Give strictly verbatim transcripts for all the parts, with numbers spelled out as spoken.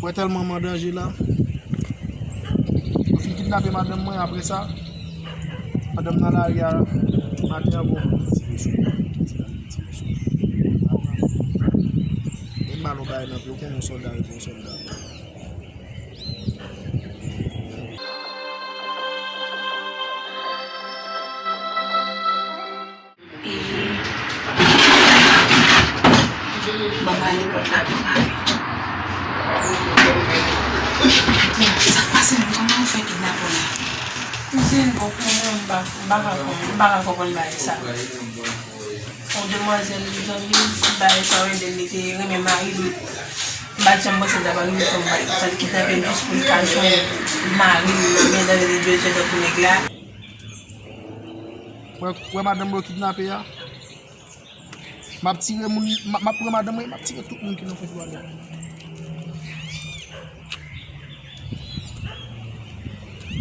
Mwen tèlman an danje la. Yo fin kidnape madanm mwen, apre sa, pandan m nan lari a maten an, bon, m tire sou li. M tire sou li. Apre, e m ba l yon bagay nan pye, ou konnen yon sòlda rete yon sòlda. Ban m ale pòt la pou m ale. Men, sa k pase menm? Kòman yo fè kidnape w la? Kouzen, bon, kouzen, m pa, m pa ka konprann, m pa ka konprann bagay sa. Yon demwazèl, zanmi m, bagay sa yo, endemnite, renmen mari l. M pa t janm panse l t ap rive fè yon bagay konsa, l kidnape l jis pou l ka jwenn mari l, men dan li bezwen tankou nèg la. Wè, wè madanm yo kidnape a. M ap tire moun, m ap, m ap pran madanm mwen, m ap tire tout moun ki nan Fondwalè.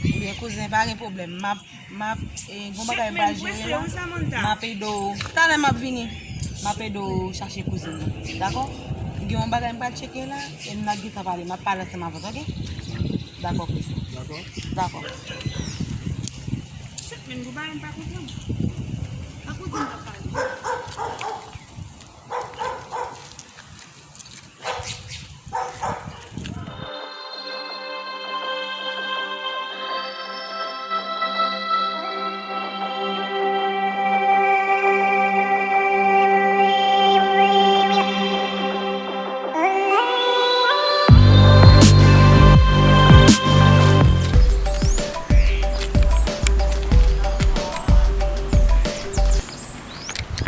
Ebyen, kouzen, pa gen pwoblèm. M ap, m ap, e, gon bagay m pral jere la. M ap ede w. Talè m ap vini. M ap ede w chache kouzin nan. Dakò? Gen yon bagay m pral tcheke la, e n a gentan pale. M ap pale ansanm avè w, oke? Dakò, kouzen. Dakò. Dakò. Shit, men, gon bagay m pa konprann. An kouzin m ap pale.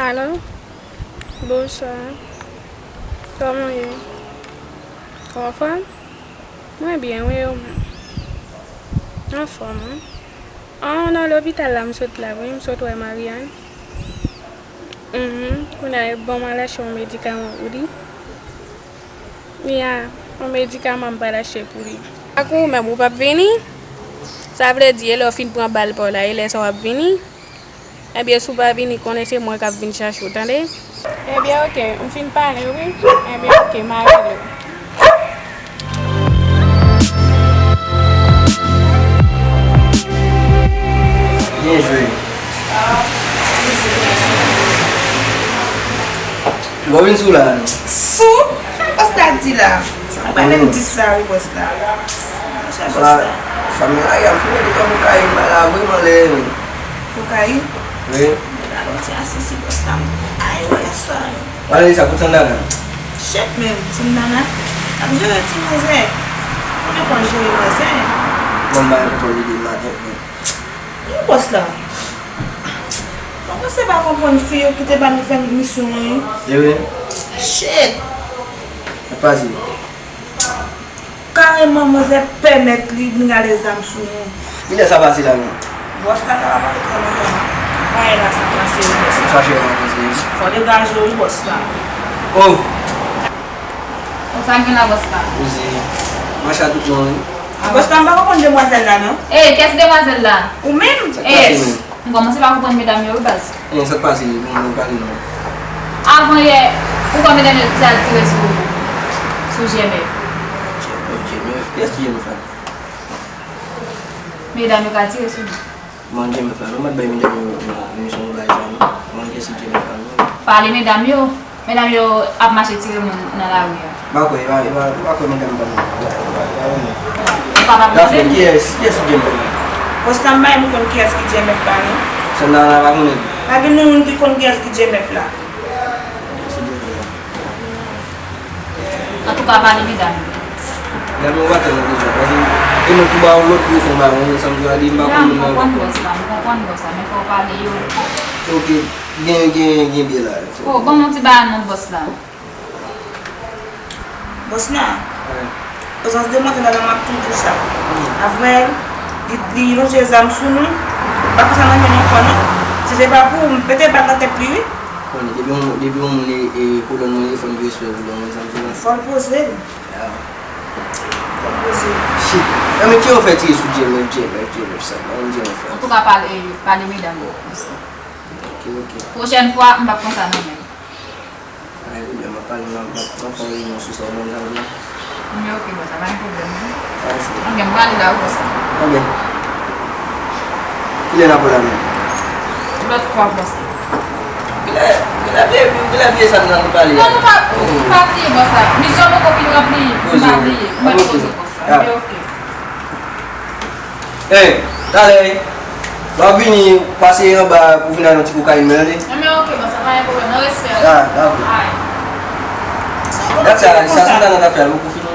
Alo? Bonswa. Kòman w ye? Ou anfòm? Mwen byen, wi, ou menm? Anfòm, wi. An, nan lopital la, m sot la, wi, m sot wè Marianne. Mhm. Kounye a, yo ban m al achte yon medikaman pou li. Ya, yon medikaman m pral achte pou li. Ak ou menm, ou p ap vini? Sa vle di, e lè w fin pran bal pa w la, e lè sa w ap vini? Ebyen, si w pa vini, konnen se mwen k ap vin chache w, tande? Ebyen, oke, m fin pale, wi. Ebyen, oke, m a rele w. Byen jwe. Bon, vin sou la, non. Sou? Sa bòs la di la? Sa pa menm di sa, wi, bòs la. Monchè, bòs la. Fanmi la, y ap fouye de kòb kokayin la, la, vreman lè, wi. Kokayin? Wi. Nèg la, bon, ti asisi bòs la. Ay, wè sa. Pale de sa, kout sandal la. Shit, men, sandal la. Ap jere ti manzè. Ou gen pou jere manzè. Bon, ba, yon lide maten, men. Yon bòs la. Mwen panse pa konprann fi yo ki te ba nou fè misyon an, wi. E wi. Shit. Sa pase. Kareman, manzè pèmèt li vin rale zam sou nou. Kilè sa pase la menm? Bòs la, sa pa fè twò lontan. Bagay la, sa pase, wi, bòs la. Sa chè, sa pase. Fò degaje w, wi, bòs la. Oh! Bon, sa gen la, bòs la? Koze. Mache a tout moun, wi. Bòs la, m pa konprann demwazèl la, non. Ey, kiyès demwazèl la? Ou menm? Sa k pase menm? M kòmanse pa konprann medam yo, wi, baz. Eh, sa k pase? Bon, nou pale non. Avan yè, ou kwè medam yo te al tire sou, sou G M F? G M F, G M F? Kiyès ki G M F la? Medam yo ka tire sou nou. Bon, G M F la, non, m pa t bay medam yo, yo, yo misyon pou bagay sa, non. Bon, kiyès ki G M F la, non? Pale medam yo. Medam yo ap mache tire moun nan lari a. M pa kwè, e pa, e pa, e pa kwè medam pa nan, e pa, e pa, e pa renmen. Ou kapab mande m. Dafne, kiyès, kiyès ki G M F la? Bòs la, m pa menm konn kiyès ki G M F la, non. Sandal la pa konnen. Pa gen moun ki konn kiyès ki G M F la. Kiyès ki G M F la? Antouka, pale medam yo. Medam yo pa tèlman bezwen, paske e nou pou ba yon lòt presyon ba yon moun, sa m di w la, di m pa konn moun nan. Non, m konprann bòs la, m konprann bòs la, men fò w pale yo. Ok, gen, gen, gen byen la. Oh, ban m yon ti bagay non bòs la. Bòs la. Wi. Prezans demwazèl la, m ap tou di w sa. Wi. Avril, li, li lonje zam sou nou. M pa konn sa nan men l ankò non. Si se pa pou ou, m pete bal nan tèt li, wi. Konnen, depi yon, depi yon moun e, e kolòn mwen, li fò m gen respè pou li, yon moun sa m di la. Fò l poze l. Ya. Fò l poze l. Shit. Nan men ki yo fè tire sou G M F, G M F, G M F sa. Nan men G M F la. Antouka, pale, pale medam yo. Ok, ok. Pwochèn fwa, m p ap konsa non men. Pa gen pwoblèm, m ap pale, m ap, m ap fè yon reyinyon sou sa, ou konn sa m di la. Ok, bòs, sa pa yon pwoblèm, non. Anben, m prale la, wi, bòs. Anben. Kilè n ap pale la menm? Lòt fwa, bòs. Kilè, kilè byen, kilè byen sa nou pale la? Non, nou pa, pa bliye, bòs, la. Misyon poko fin ranpli, m pa bliye. M ap poze, bòs, la. Ok, ok. Hey, talè, lè w ap vini, pase anba pou vin al yon ti kokayin mwen, tande? Anben, ok, bòs, sa pa gen pwoblèm, nan respè. Ah, dakò. Gad sa, sa se nan afè a, l poko fini, non.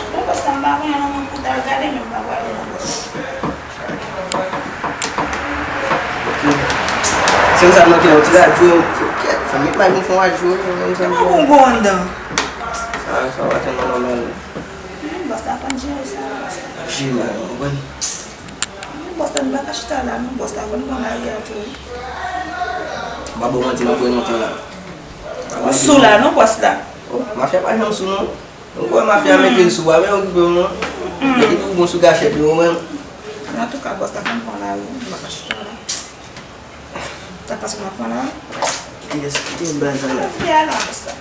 Bon, bòs, sa m pa konnen non, mwen pou ta gade, men m pa prale non, bòs. Ok. Se sa m manke nan ti radyo, kèt, fè m met may pou m fè yon radyo, menm sa m fè. Bon, bon, anndan. Sa, sa pa tèlman nòmal. Hmm, bòs la konn jere sa, bòs la. Jere mal, ou konprann? Hmm, bòs la, nou pa ka chita la, non, bòs la konn pran lari a tou. M pa ba w manti, m ap wè lontan la. Ou sou la, non, bòs la? Oh, mafya pa janm sou, non. Ou kwè mafya mete l sou a, men okipe w, non. Mete tou bon sou gachèt li, ou menm. Antouka, bòs la konn pran lari, m pa ka chita la. Sa k pase m ap pran la? Kite, kite m bay sa la. Kounya la, bòs la.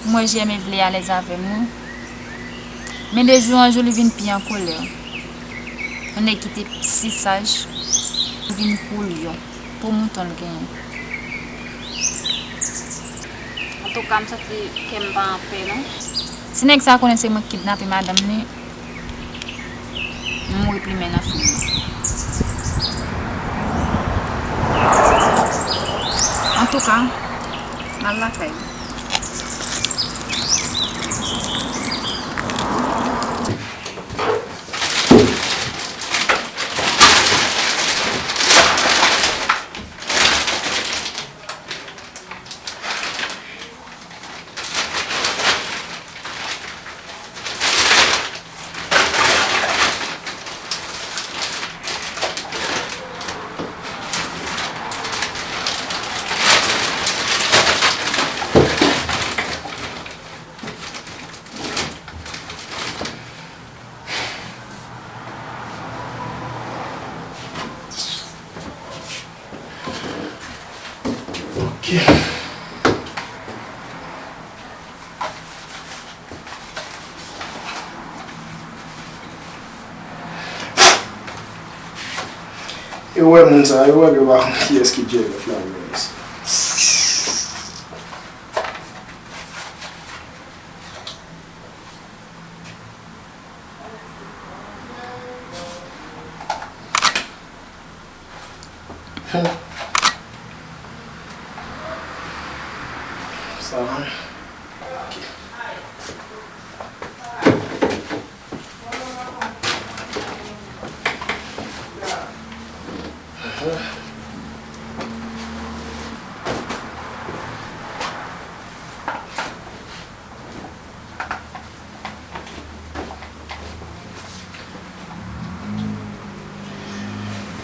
Mwen, Jèmen vle alèz avè m, wi. Men de jou an jou, li vin pi an kolè. Yon nèg ki te si saj, li vin koulyon. Po mouton l genyen. Antouka, m santi kè m pa anpè, non. Si nèg sa konnen se mwen ki kidnape madanm li, m mouri plimen nan figi l. Antouka, m al lakay mwen. Ok. Yo wè moun sa, yo wè yo pa konn kiyès ki Jerry Flavens. Sa va?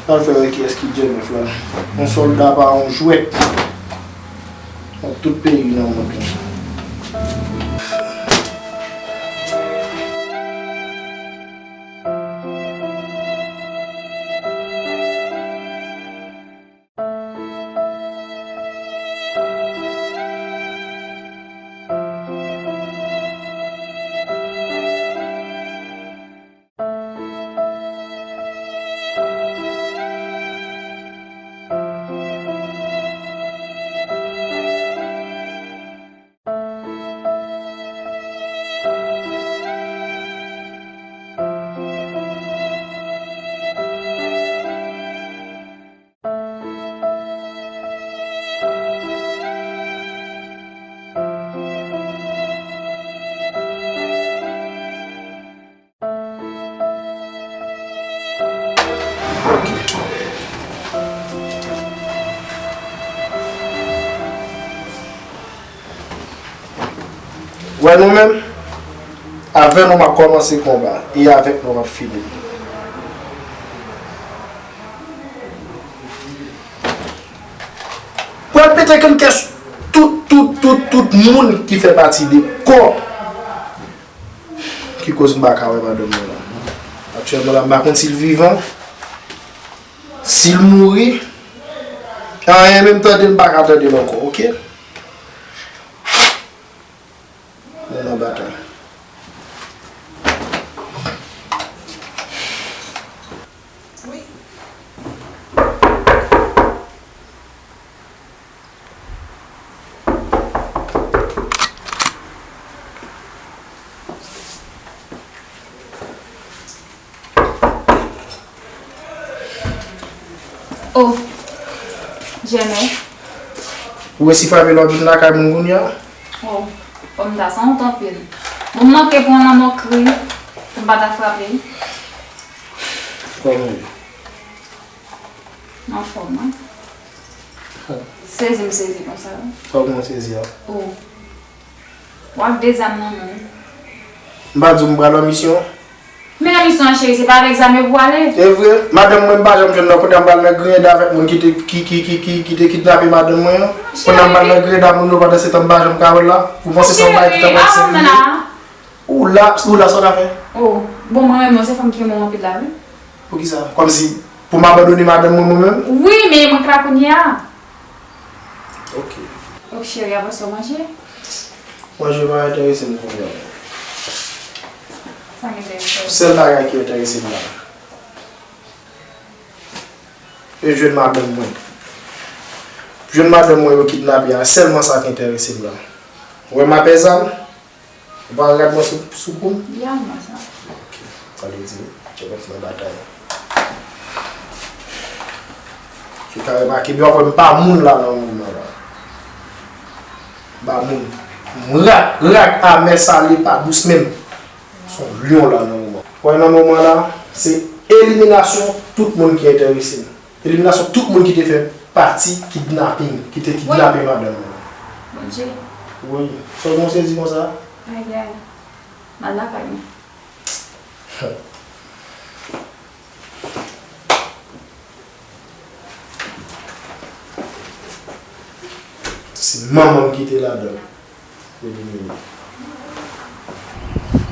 Ok. Fè wè kiyès ki Djemèf la. Yon sòlda pa yon jwèt. Nan tout peyi nan mond lan. Wè nou menm, avè nou m ap kòmanse konba, e avèk nou m ap fini. Pral pete kannkès tout, tout, tout, tout moun ki fè pati de kò ki koz m pa ka wè madanm mwen la. Aktyèlman la, m pa konn si l vivan, si l mouri. Anyen menm tande m pa ka tande l ankò, oke? Nou nan batay. Oh, Jèmè. Ou resi frape lòt moun lakay moun kounye a? Oh, fò m ta san wont anpil. Bon, m manke pran nan mokri pou m pa ta frape. Kòman w ye? M anfòm, wi. Sezi m sezi konsa, wi. Kòman w sezi a? Oh. W ak de zam nan men w. M pa di w m pral an misyon? Men an misyon an, cheri, se pa avèk zam yo pou w ale? E vre, madanm mwen m pa janm jwenn nan, kounye a m pral nan griyen avèk moun ki te, ki, ki, ki, ki, ki te kidnape madanm mwen an. Kounye a m pral nan griyen moun yo pandan se tan m pa janm ka wè l la. Ou panse se yon bagay ki t ap fèt senk minit? Ou la, ou la, sa w ka fè? Oh, bon, mwen renmen w, se fanm ki renmen w anpil la, wi. Poukisa? Kòmsi pou m abandone madanm mwen, mwen menm? Wi, men mwen k la kounye a. Ok. Ok, cheri, apre sa w manje? Manje pa enterese m kounye a. Sa k enterese w? Sèl bagay ki enterese m la, e jwenn madanm mwen. Jwenn madanm mwen yo kidnape a, sèlman sa k enterese m la. Ou wè m a pè zam? Ou pa rad mwen sou, sou kou m? Li a mwen sa. Ok. Sa vle di, Jèmèf nan batay. Ou ka remake, byen, w ap wè m pa moun la nan moman la. M pa moun. M rak, rak, amè, sale, pa dous menm. Se yon lyon la nan moman. Ou wè nan moman la, se eliminasyon tout moun ki enterese m. Eliminasyon tout moun ki te fè pati kidnaping, ki te kidnape madanm mwen. Bondye. Wi. Sa w gen w sezi konsa? Ayayay. M al lakay mwen. Se manman m ki te ladan l.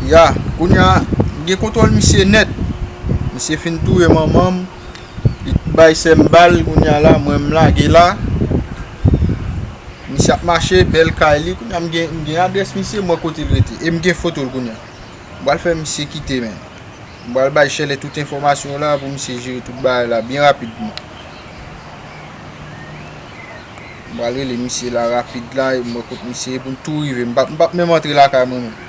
Ya, kounye a, m gen kontwòl misye nèt. Misye fin touye manman m, li bay sè m bal, kounye a la, mwen m lage la. Misye ap mache, bèl kay li, kounye a m gen, m gen adrès misye, m wè kote l rete. E m gen foto l kounye a. M pral fè misye kite, men. M pral bay Chèlè tout enfòmasyon yo la pou misye jere tout bagay la byen rapidman. M pral rele misye la rapid la, e m wè kot misye ye pou n tou rive. M p ap, m p ap menm antre lakay mwen menm.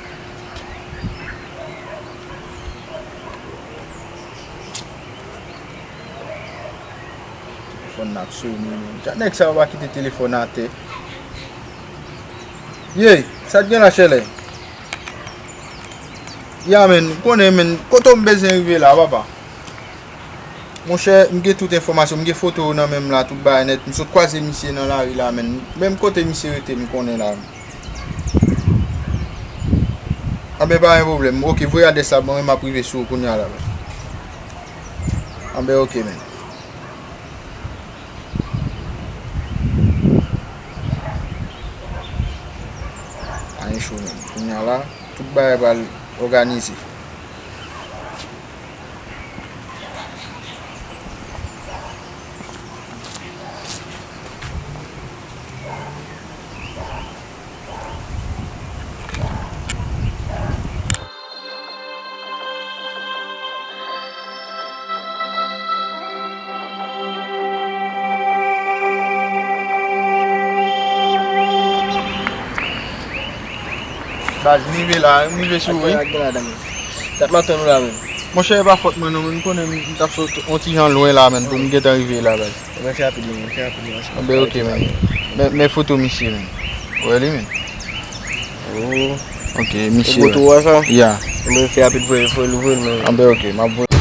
Telefòn nan ap sonnen, men. Jan nèg sa yo pa kite telefòn atè. Ye, sa k gen la, Chèlè? Ya, men, ou konnen, men, kote w m bezwen rive la, papa? Monchè, m gen tout enfòmasyon, m gen foto yo nan men m la, tout bagay nèt. M sot kwaze misye nan lari la, men. Menm kote misye rete, m konnen la. Anben, pa gen pwoblèm. Ok, voye adrès la ban mwen, m ap rive sou ou kounye a la, men. Anben, ok, men. Cho menm. Kounye a la, tout bagay pral òganize. Baz, m rive la, m rive sou ou, wi. Ak gen ladan, men. Dat m ap tann ou la, men. Monchè, e pa fòt mwen non, men m konnen m t ap sot on ti jan lwen la, men, pou m gentan rive la, baz. Mwen fè rapid, men, mwen fè rapid, men. Anben, ok, men. Men, men foto misye, men. Ou wè li, men. Oh. Ok, misye. Ou foto a sa? Ya. Mwen fè rapid, voye, voye, voye, men. Anben, ok, m ap voye.